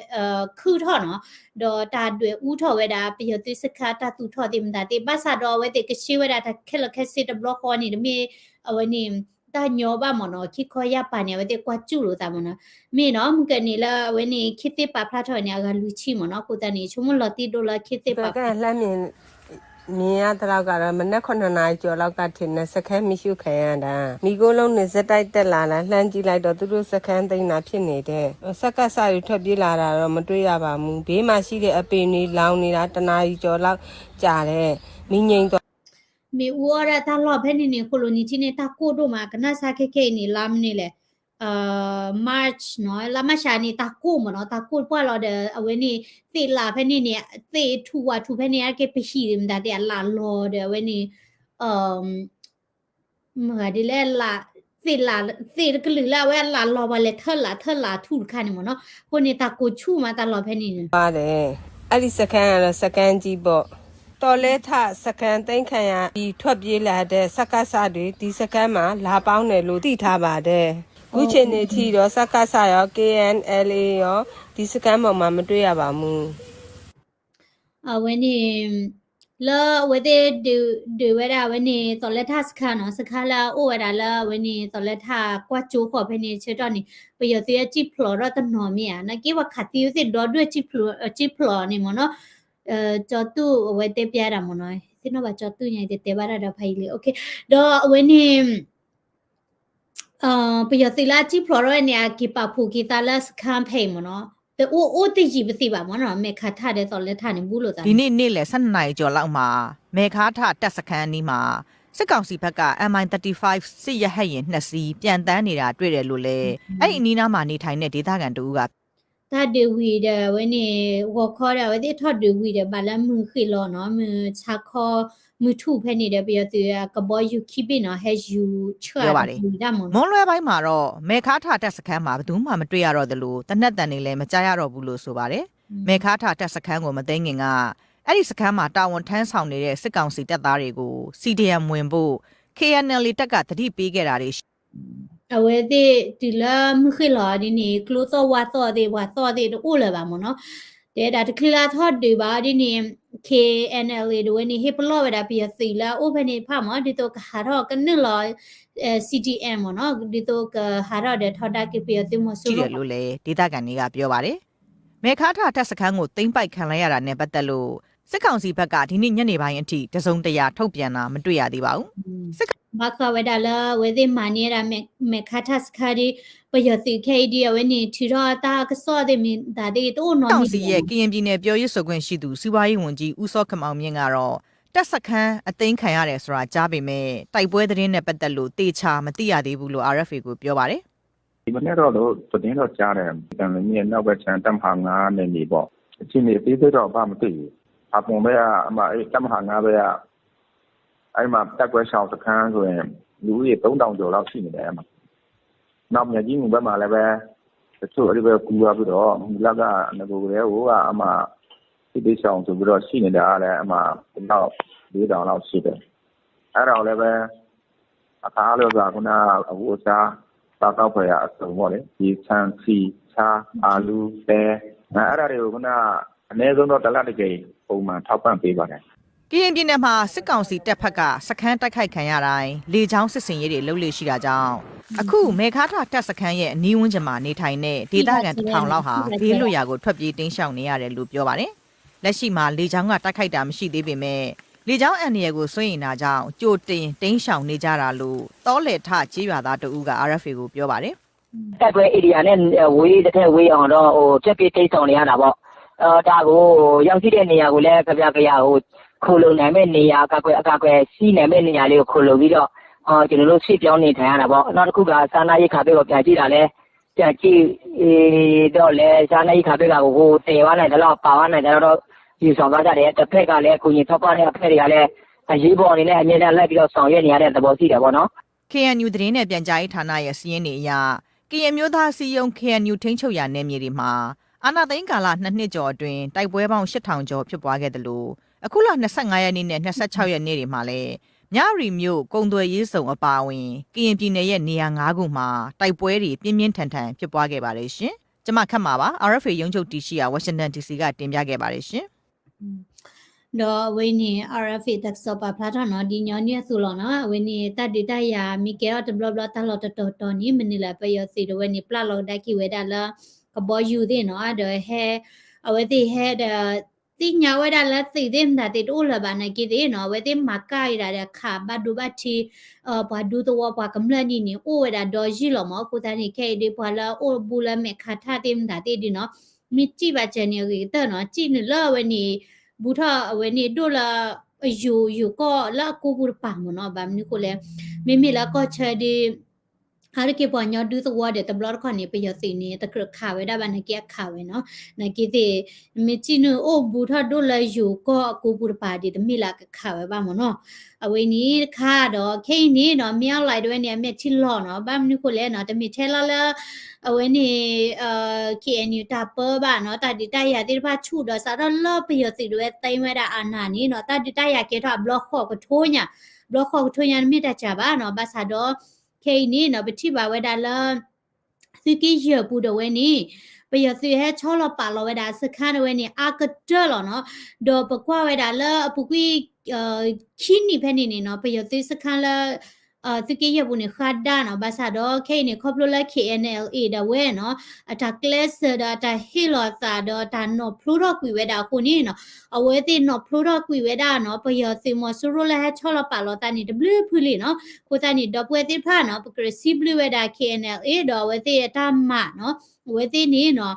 ခုၣ်ထီၣ်နီၤ, ဒီးတၢ်ဒွဲၣ်အူထီၣ်ဝဲဒၣ် ပယီၤသုးစခါတၢ်သူၣ်ထီၣ်သ့ၣ်မတၤသ့ၣ် ဘၣ်ဆၣ်ဒီးအဝဲသ့ၣ်ကဆှဲဝဲဒၣ်တၢ်ခဲလၢာ်ခဲဆ့တဘျီဃီန့ၣ် တမ့ၢ်အဝဲန့ၣ် တၢ်ညီဘၣ်မ့ၢ်နီၤ ခံခီယၢ်ပၤန့ၣ် အဝဲသ့ၣ်ကွၢ်စူၣ်လိာ်သးမ့ၢ်နီၤ, မ့ၢ်နီၤ မုၢ်ကန့ၣ်လၢအဝဲန့ၣ် ခ့သ့ၣ်ပာ်ဖျါထီၣ်န့ၣ် အဂၤလွံၢ်ဆံမ့ၢ်နီၤ အဃိသတးန့ၣ် ဆိကမိၣ်လီၤတံၢ်ဒိၣ်လၢခ့သ့ၣ်ပာ်ဖျါ မြင်ရသလောက်ကတော့ မနက်ခုနှစ်နာရီကျော်လောက်ကထင်တယ် စခန်းမီးရှို့ခံရတာ မီးခိုးလုံးတွေဆက်တိုက်တက်လာတာ လှမ်းကြည့်လိုက်တော့ သူတို့စခန်းသိမ်းတာဖြစ်နေတယ် စကစတွေထွက်ပြေးလာတာတော့မတွေ့ရပါဘူး ဘေးမှာရှိတဲ့အပင်တွေလောင်နေတာတစ်နာရီကျော်လောက်ကြာတယ် မီးငြိမ်းသွား မ့ၣ်အူအီၣ်ဒၣ်တၢ်လီၢ်ဖဲန့ၣ်န့ၣ် ဃိၣ်လိာ်နံၤထံန့ၣ် တၢ်ကိၢ်ဒိၣ်မး ကနၣ်ဆါခဲခဲအံၤန့ၣ် လါမ့ၢ်န့ၣ်လဲၣ် March နီၤ လါမၢ်ၡးန့ၣ် တၢ်ကိၢ်မ့ၢ်နီၤ တၢ်ကိၢ်ပှၢ်လီၤဒီး အဝဲန့ၣ် သ့ၣ်လးဖဲန့ၣ်န့ၣ် သ့ၣ်ထူၣ်ဝါထူၣ်ဖဲန့ၣ် အက့ပဟံၣ်မတၤသ့ၣ်အလးလီၤဒီး အဝဲန့ၣ် မ့ၢ်ဂၤဒ်လဲၣ် သ့ၣ်လး သ့ၣ်တကလုာ်လၢအဝဲအလးလီၤပှၤလဲၤထၢၣ်လးထၢၣ်လးထူၣ်တခါန့ၣ်မ့ၢ်နီၤ အဃိန့ၣ် တၢ်ကိၢ်ဆူၣ်မးတၢ်လီၢ်ဖဲန့ၣ်န့ၣ် ပါတယ် အဲဒီစခန်းကတော့စခန်းကြီးပေါ့ သော်လဲထစခန်းသိမ်းခံရပြီးထွက်ပြေးလာတဲ့စကစတွေဒီစခန်းမှာလာပေါင်းတယ်လို့သိထားပါတယ် ခုချိန်နေထိတော့စကစရော KNLA ရောဒီစခန်းပေါ်မှာမတွေ့ရပါဘူး အဝဲန့ၣ် လၢအဝဲသ့ၣ်ဒုးဝဲဒၣ်အဝဲန့ၣ် သိးလဲထၣ်စခါနီၤ စခါလၢအအိၣ်ဝဲဒၣ်လၢအဝဲန့ၣ် သိးလဲထၣ်ကွၢ်ကၠိဃီၤဖဲန့ၣ် ဆၢကတီၢ်န့ၣ် ပယီၤသုးအစံၣ်ဖျိးထီၣ်တနီၤမ့ၢ်ဧါ နာ်က့ပှၤခးသံဝဲသ့ၣ်ဒီဒွဲၣ် စံၣ်ဖျိးန့ၣ်မ့ၢ်နီၤ ကၠီတူၣ်အဝဲတဲပျါဒၣ်မ့ၢ်နီၤ သ့ၣ်နီၣ်ဘၣ်ကၠီတူၣ်ညါ ယတတဲဘၣ်တၢ်ဒီးဖးယံၤလံ ဒီးအဝဲန့ၣ် ပယီၤသုးလၢအစံၣ်ဖျိးထီၣ်ဝဲန့ၣ် အက့ၤပာ်ဖှိၣ်က့ၤသးလၢစခါဖဲအံၤမ့ၢ်နီၤ တအိၣ်အိၣ်တယံာ်ပသ့ဘၣ်မ့ၢ်နီၤ မဲာ်ခါထၣ်ဒီးသိးလဲထၣ်န့ၣ် ဘူးလိာ်သး ဒီနေ့နေ့လယ်ဆယ့်နှစ်နာရီကျော်လောက်မှာ မဲခါထတပ်စခန်းအနီးမှာ စစ်ကောင်စီဘက်က M I thirty-five စစ်ရဟတ်ယာဉ်နှစ်စီး ပျံသန်းနေတာတွေ့တယ်လို့လည်း အဲဒီအနီးနားမှာနေထိုင်တဲ့ဒေသခံတစ်ဦးက တၢ်ဒုးဝံၤဒီးအဝဲန့ၣ် ဂီၤခီဒီး အဝဲသ့ၣ်ထီၣ်ဒုးဝံၤဒီး ဘၣ်လၢမုၢ်ဃ့ၢ်လီၤနီၤ မုၢ်ဆါခီ မုၢ်ထူၣ်ဖဲန့ၣ်ဒီး ပယီၤသုးအကဘီယူၤခံဘ့ၣ်နီၤ ဟဲယူၤဆှၢအတၢ်ဒုးဝံၤဒၣ်မ့ၢ်နီၤ မွန်းလွဲပိုင်းမှာတော့ မဲခါထတပ်စခန်းမှာ ဘယ်သူမှမတွေ့ရတော့သလို သေနတ်သံတွေလည်း မကြားရတော့ဘူးလို့ ဆိုပါတယ်။ မဲခါထတပ်စခန်းကို မသိမ်းခင်က အဲဒီစခန်းမှာ တာဝန်ထမ်းဆောင်နေတဲ့ စစ်ကောင်စီတပ်သားတွေကို စီဒီအမ် ဝင်ဖို့ KNLA တပ်က သတိပေးခဲ့တာတွေ အဝဲသ့ၣ်တုၤလၢမုၢ်ဃ့ၢ်လီၤဒ်န့ၣ် ကျိသီၣ်ဝါသီၣ်သ့ၣ် ပှၤသီၣ်သ့ၣ်တအိၣ်လၢၤဘၣ်မ့ၢ်နီၤ, တဲဒၣ်တချုးလၢထီၣ်ဒုးဘၣ်ဒ်န့ၣ် KNLA ဒၣ်ဝဲန့ၣ် ဟ့ၣ်ပလီၢ်ဝဲဒၣ်ပယီၤသုးလၢအအိၣ်ဖဲန့ၣ်တဖၣ်မ့ၢ် ဒ်သိးကဟးထီၣ်ကနုာ်လီၤ CDM မ့ၢ်နီၤ, ဒ်သိးကဟးထီၣ်ဒီးထီဒါက့ၤပယီၤသုးမီၤစိရိၤ ရှိတယ်လို့လည်း ဒေသခံတွေက ပြောပါတယ်။ မဲခါထတပ်စခန်းကို သိမ်းပိုက်ခံလိုက်ရတာနဲ့ ပတ်သက်လို့ စစ်ကောင်စီဘက်က ဒီနေ့ညနေပိုင်းအထိ တစ်စုံတစ်ရာ ထုတ်ပြန်တာ မတွေ့ရသေးပါဘူး။ စစ်ကောင်စီရဲ့ ကရင်ပြည်နယ် ပြောရေးဆိုခွင့်ရှိသူ စီးပွားရေးဝန်ကြီး ဦးစောခင်မောင်မြင့်ကတော့ တပ်စခန်းအသိမ်းခံရတဲ့ ဆိုတာ ကြားပေမဲ့ တိုက်ပွဲသတင်းနဲ့ ပတ်သက်လို့ သေချာမသိရသေးဘူးလို့ RFA ကို ပြောပါတယ်။ ဒီမနက်တော့ သတင်းတော့ကြားတယ်။ သံလွင်မြစ်အနောက်ဘက်ခြမ်း တပ်မဟာငါးနယ်မြေပေါ့။ အခြေအနေအသေးစိတ်တော့ ဘာမှမသိဘူး။ ဖာပွန်ဘက်က အမ အဲ့ တပ်မဟာငါးဘက်က အဲ့မှာ တပ်စွဲရှောင်စခန်းဆိုရင် လူဦးရေ သုံးထောင်ကျော်လောက်ရှိနေတယ် အဲ့မှာ။ နောက် မြိုင်ကြီးငူဘက်မှာလည်းပဲ တချို့အဲ့ဒီဘက်ကူးသွားပြီးတော့ မူလက နဂိုကတည်းက အမ စစ်ဘေးရှောင်ဆိုပြီးတော့ ရှိနေတာလည်း အမ တစ်ယောက် လေးထောင်လောက်ရှိတယ်။ အဲ့ဒါကိုလည်းပဲ အကါလို့သာ ခုနက အဝတ်အစား စားသောက်ဖွယ်ရာအစုံပေါ့လေ။ ရေ ဆန် ဆီ ဆား အာလူး ပဲ အဲ့ဒါတွေကို ခုနက အနည်းဆုံးတော့ တစ်လတစ်ကြိမ် ပုံမှန်ထောက်ပံ့ပေးပါတယ်။ ကရင်ပြည်နယ်မှာ စစ်ကောင်စီတပ်ဘက်က စခန်းတိုက်ခိုက်ခံရတိုင်း လေကြောင်းစစ်ဆင်ရေးတွေ လုပ်လေ့ရှိတာကြောင့် အခု မဲခါထတပ်စခန်းရဲ့ အနီးဝန်းကျင်မှာ နေထိုင်တဲ့ ဒေသခံ တစ်ထောင်လောက်ဟာ ဘေးလွတ်ရာကို ထွက်ပြေးတိမ်းရှောင်နေရတယ်လို့ ပြောပါတယ်။ လက်ရှိမှာ လေကြောင်းက တိုက်ခိုက်တာ မရှိသေးပေမဲ့ လေကြောင်းအန္တရာယ်ကို စိုးရိမ်တာကြောင့် ကြိုတင်တိမ်းရှောင်နေကြတာလို့ သောလဲၤထကျေးရွာသားတစ်ဦးက RFA ကို ပြောပါတယ်။ တိုက်ပွဲ area နဲ့ ဝေး တစ်ထပ်ဝေးအောင်တော့ ဟို ထွက်ပြေးတိမ်းရှောင်နေရတာပေါ့။ ဒါကို ရောက်ရှိတဲ့နေရာကိုလည်း ကဗျာကယားကို ခိုလှုံနိုင်မယ့်နေရာ အကာအကွယ် အကာအကွယ်ရှိနိုင်မယ့်နေရာလေးကို ခိုလှုံပြီးတော့ ကျွန်တော်တို့ ရွှေ့ပြောင်းနေထိုင်ရတာပေါ့။ နောက်တစ်ခုက စားနပ်ရိက္ခာဘက်က ပြန်ကြည့်တာလည်း ပြန်ကြည့်တော့လည်း စားနပ်ရိက္ခာဘက်က ဟို သယ်သွားနိုင်သလောက် ပါသွားနိုင်သလောက်တော့ ယူဆောင်သွားကြတယ်။ တစ်ဖက်ကလည်း အကူအညီထောက်ပံ့တဲ့အဖွဲ့တွေကလည်း အရေးပေါ်အနေနဲ့ အမြဲတမ်းလိုက်ပြီးတော့ ဆောင်ရွက်နေရတဲ့သဘောရှိတယ်ပေါ့နော်။ ခ့ဢၣ်ယူၣ် သတင်းနဲ့ပြန်ကြားရေးဌာနရဲ့စာရင်းတွေအရ ကရင်အမျိုးသားအစည်းအရုံး ခ့ဢၣ်ယူၣ် ထိန်းချုပ်ရာနယ်မြေတွေမှာ အာဏာသိမ်းကာလ နှစ်နှစ်ကျော်အတွင်း တိုက်ပွဲပေါင်း ရှစ်ထောင်ကျော်ဖြစ်ပွားခဲ့သလို အခုလ နှစ်ဆယ့်ငါးရက်နေ့နဲ့ နှစ်ဆယ့်ခြောက်ရက်နေ့တွေမှာလည်း မြဝတီမြို့ ကုန်သွယ်ရေးဇုန်အပါအဝင် ကရင်ပြည်နယ်ရဲ့နေရာငါးခုမှာ တိုက်ပွဲတွေ ပြင်းပြင်းထန်ထန်ဖြစ်ပွားခဲ့ပါတယ်ရှင်။ ကျွန်မခက်မှာပါ။ RFA ရုံးချုပ်တည်ရှိရာ Washington DC ကတင်ပြခဲ့ပါတယ်ရှင်။ ဒီးအဝဲန့ၣ် RFA တၢ်ကစီၣ်ပာ်ဖျါထီၣ်နီၤ ဒ်ညီနုၢ်အသိးလီၤနီၤ အဝဲန့ၣ် တၢ်ဒုးတၢ်ယၤမ့ၢ်ကဲထီၣ်တဘျီဘျီတၢ်လီၢ်တတီၤတီၤန့ၣ် မနုၤလဲၣ် ပယီၤသုးဒီးဝဲန့ၣ် ပျၢ်လီၤကဒါက့ၤဝဲဒၣ်လၢ ကဘီယူၤသ့ၣ်နီၤ ဒီးဟဲ အဝဲသ့ၣ်ဟဲဒီး သ့ၣ်ညါဝဲဒၣ်လၢသုးသ့ၣ်မတၤသ့ၣ်တအိၣ်လၢၤဘၣ်နာ်က့သ့ၣ်နီၤ အဝဲသ့ၣ်မၤကၢ်ဝဲဒၣ်ဒီးခးဘၣ်ဒိဘၣ်ထံး ပှၤဒူသဝီပှၤကမျၢၢ်န့ၣ်န့ၣ် အိၣ်ဝဲဒၣ်ဒီယုၢ်လီၤမး အဃိသတးန့ၣ် ခဲအံၤဒ်ပှၤလၢအအိၣ်ဘူးလၢမဲာ်ခါထၣ်သ့ၣ်မတၤသ့ၣ်ဒ်နီၤ မ့ၢ်စံးဘၣ်စၢၤန့ၣ်အဂ့ၤကတၢၢ်နီၤ စံးနုာ်လၢအဝဲန့ၣ် ဘူးထီၣ်အဝဲန့ၣ်ဒိၣ်လၢ အယိာ်ယိာ်ကီၢ်လၢအကိပူၤတပၤမ့ၢ်နီၤ ဘၣ်မနုၤဃိလဲၣ် မ့မ့ၢ်လၢကီၢ်ဆၢဒ် အါတက့ၢ်ပှၤကညီဒူသဝီဒီးတဘျီတခီၣ်န့ၣ် ပယီၤသုးန့ၣ် တကြၢးခးဝဲဒၣ်ဘၣ်နာ်က့အခးဝဲနီၤ နာ်က့သ့ၣ် မ့ၢ်စံးနုာ်အိၣ်ဘူးထီၣ်ဒိၣ်လၢယိာ်ကီၢ်အကိပူၤတပၤဒ်တမ့ၢ်လၢအကခးဝဲဘၣ်မ့ၢ်နီၤ အဝဲန့ၣ်တခါဒီး ခဲအံၤန့ၣ်နီၤ မ့ၢ်အီၣ်လဲၣ်ဒ်ဝဲန့ၣ် အမ့ၢ်ထံလီၤနီၤ ဘၣ်မနုၤဃိလဲၣ်နီၤ တမ့ၢ်ထဲလီၤလၢ အဝဲန့ၣ် KNU တၢ်ပၢဘၣ်နီၤ တၢ်ဒုးတၢ်ယၤသ့ၣ်တဖၣ်ဆူၣ်ဒီးစးထီၣ်လၢပယီၤသုးဒ်ဝဲသိမ်းဝဲဒၣ်အာဏာန့ၣ်နီၤ တၢ်ဒုးတၢ်ယၤကဲထီၣ်အဘျီဃီကထိညါ ဘျီဃီကထိညါတမ့ၢ်တၢ်စှၤဘၣ်နီၤ ဘၣ်ဆၣ်ဒီး ခဲအံၤန့ၣ်နီၤ ပထံၣ်ဘၣ်ဝဲဒၣ်လၢ သုးက့ယဲၢ်ပူၤဒၣ်ဝဲန့ၣ် ပယီၤသုးဟဲဆီလီၤပာ်လီၤဝဲဒၣ်စခါဒၣ်ဝဲန့ၣ် အါကတၢၢ်လီၤနီၤ ဒီးပကွၢ်ဝဲဒၣ်လၢအပူၤကွံာ် ခံနံၣ်ဖဲန့ၣ်န့ၣ်နီၤ ပယီၤသုးစခါလၢ သုးက့ယဲၢ်ပူၤန့ၣ် ဃါဒါနီၤ ဘၣ်ဆၣ်ဒီးခဲအံၤန့ၣ် ခီဖျိလၢ KNLA ဒၣ်ဝဲနီၤ အတၢ်ကျဲးစၢးဒီးအတၢ်ဟ့ၣ်လီၤသးဒီး တၢ်နီၢ်ဖျိထီၣ်ကွံာ်ဝဲဒၣ်အဃိန့ၣ်နီၤ အဝဲသ့ၣ်နီၢ်ဖျိထီၣ်ကွံာ်ဝဲဒၣ်နီၤ ပယီၤသုးမီၤစိရိၤလၢဟဲဆီလီၤပာ်လီၤသးန့ၣ် တဘျုးဖုလံနီၤ အဃိသတးန့ၣ် ဒီပုၢ်ဝဲၢ်သ့ၣ်တဖၣ်နီၤ ပကြၢးစံးဘျုးဝဲဒၣ် KNLA ဒီးအဝဲသ့ၣ်အတၢ်မၤနီၤ အဝဲသ့ၣ်န့ၣ်နီၤ